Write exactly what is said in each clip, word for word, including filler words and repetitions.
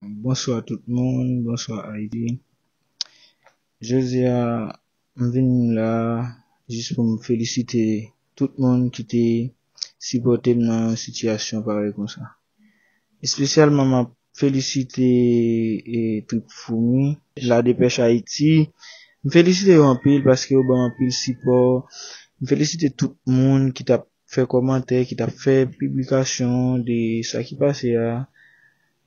Bonswa tout moun, bonswa Ayiti. Jodi a, m vin la jis pou m felisite tout moun ki te sipòte m nan yon sitiyasyon parèy konsa. Espesyalman, m ap felisite, e, Trip Foumi, La Dépêche Haïti. M felisite yo anpil paske yo ban m anpil sipò. M felisite tout moun ki t ap fè kòmantè, ki t ap fè piblikasyon de sa ki pase a.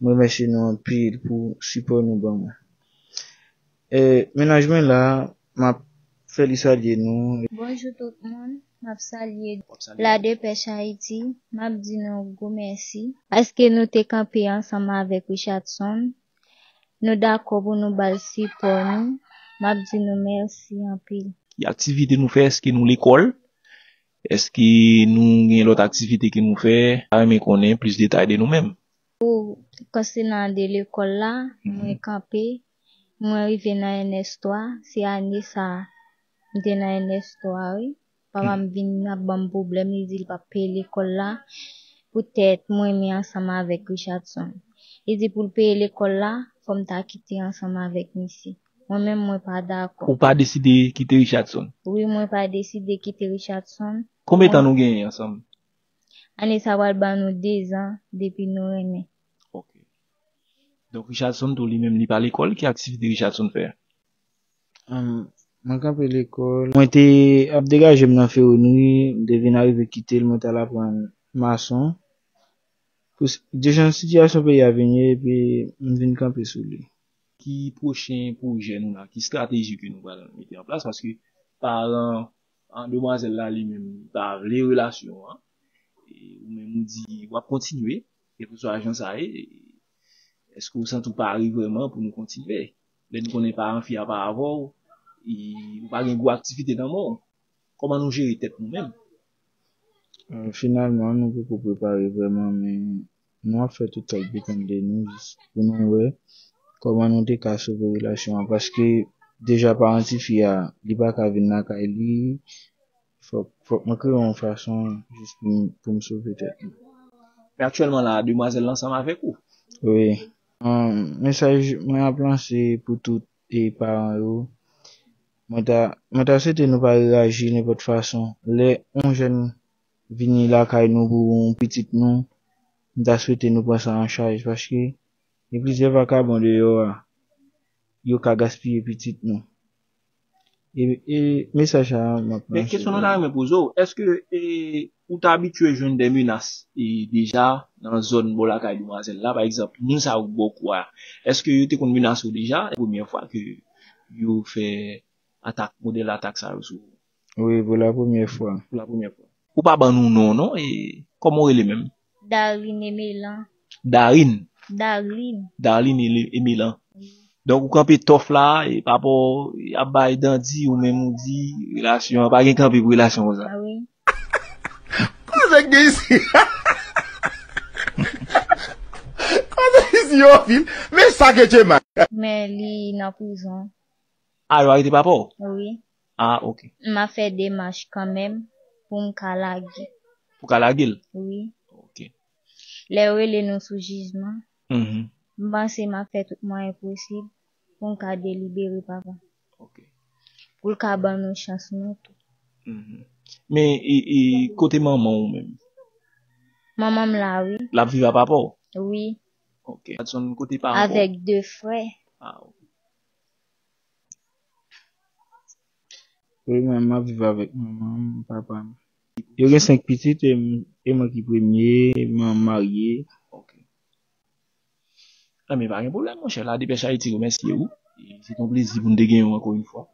M remèsye nou anpil pou sipò nou ban mwen. E, mennaj mwen la, m ap fè li salye nou. Bonjou tout moun, m ap salye La Dépêche Haïti, m ap di nou gwo mèsi. Paske nou te kanpe ansanm avèk Richardson, nou dakò pou nou ba l sipò nou, m ap di nou mèsi anpil. Ki aktivite nou fè? Èske nou lekòl? Èske nou gen lòt aktivite ke nou fè? A renmen konnen plis detay de nou menm. Pou konsènan de lekòl la, mwen kanpe, mwen rive nan N S twa, se ane sa a, m te nan N S twa, wi. Papa m vin ap ban m pwoblèm, li di l p ap peye lekòl la, poutèt mwen renmen ansanm avèk Richardson. Li di pou l peye lekòl la, fò m ta kite ansanm avèk misye. Mwen menm, mwen pa dakò. Ou pa deside kite Richardson? Wi, mwen pa deside kite Richardson. Konbyen tan nou genyen ansanm? Ane sa pral ban nou dezan depi nou renmen. Ok. Donk, Richardson tou li menm, li pa lekòl, ki aktivite Richardson fè? Ahn, mwen kanpe lekòl. Mwen te ap degaje m nan Ferronnerie, m te vin arive kite l, mwen t al aprann mason. Pou s-, dejan sitiyasyon peyi a vin ye, epi m vin kanpe sou li. Ki pwochen pwojè nou la? Ki estrateji ke nou pral mete an plas? Paske paran an demwazèl la, li menm, li pa vle relasyon an. E ou menm ou di w ap kontinye, kèlkeswa jan sa ye. Èske ou santi w pare vrèman pou nou kontinye? Lè nou konnen paran fi a pa avè w, e ou pa gen gwo aktivite nan men w. Kòman nou jere tèt nou menm? Euh, finalman, nou poko prepare vrèman, men nou ap fè tout sa k depann de nou jis pou nou wè kòman nou te ka sove relasyon an. Paske deja paran tifi a, li pa ka vin lakay li. Fòk, fòk mwen kreye yon fason jis pou m, pou m sove tèt mwen. Men aktyèlman la, demwazèl la ansanm avèk ou? Wi. Ahn, mesaj mwen ap lanse pou tout e paran yo. Mwen ta, mwen ta swete nou pa reyaji nenpòt fason. Lè yon jèn vini lakay nou pou yon pitit nou, m ta swete nou pran sa an chaj, paske gen plizyè vakabon deyò a, yo ka gaspiye pitit nou. E, e mesaj sa a, m ap lanse. Men kesyon nou ta renmen poze w, èske, e, ou ta abitye jwenn de menas, e, deja nan zòn bò lakay demwazèl la, pa egzanp, moun sa yo k ba w kou a, èske yo te konn menase w deja? Premyè fwa ke yo fè atak, modèl atak sa yo sou ou? Wi, pou la premyè fwa. Pou la premyè fwa. Ou pa ban nou non, non, e kòman w rele menm? Darine Emelan. Darine? Darline. Darline Ele-, Emelan. Wi. Donk, ou kanpe tòf la, e pa pou y ap bay dandi, ou menm ou di, relasyon an, pa gen kanpe pou relasyon konsa. Ah wi. Koze k gen isi? Koze isi yo anpil. Men sa ke Chema. Men li nan prizon. Ah, yo arete papa w? Wi. Ah, ok. M ap fè demach kanmenm pou m ka lage. Pou ka lage l? Wi. Ok. Lè yo rele nou sou jijman, mhm, m panse m ap fè tout mwayen posib pou m ka delibere papa. Ok. Pou l ka ban nou chans nou tou. Mhm. Men, e, e, kote manman w menm? Manman m la, wi. L ap viv a papa w? Wi. Ok. Adson, kote paran w? Avèk de frè. Ah, ok. Wi, mwen, m ap viv avèk manman m, papa m. Yo gen senk pitit, e m, e mwen ki premye, mwen marye. Ok. Enben, pa gen pwoblèm, monchè. La Dépêche Haïti remèsye ou. E se te yon plezi pou n te gen w ankò yon fwa.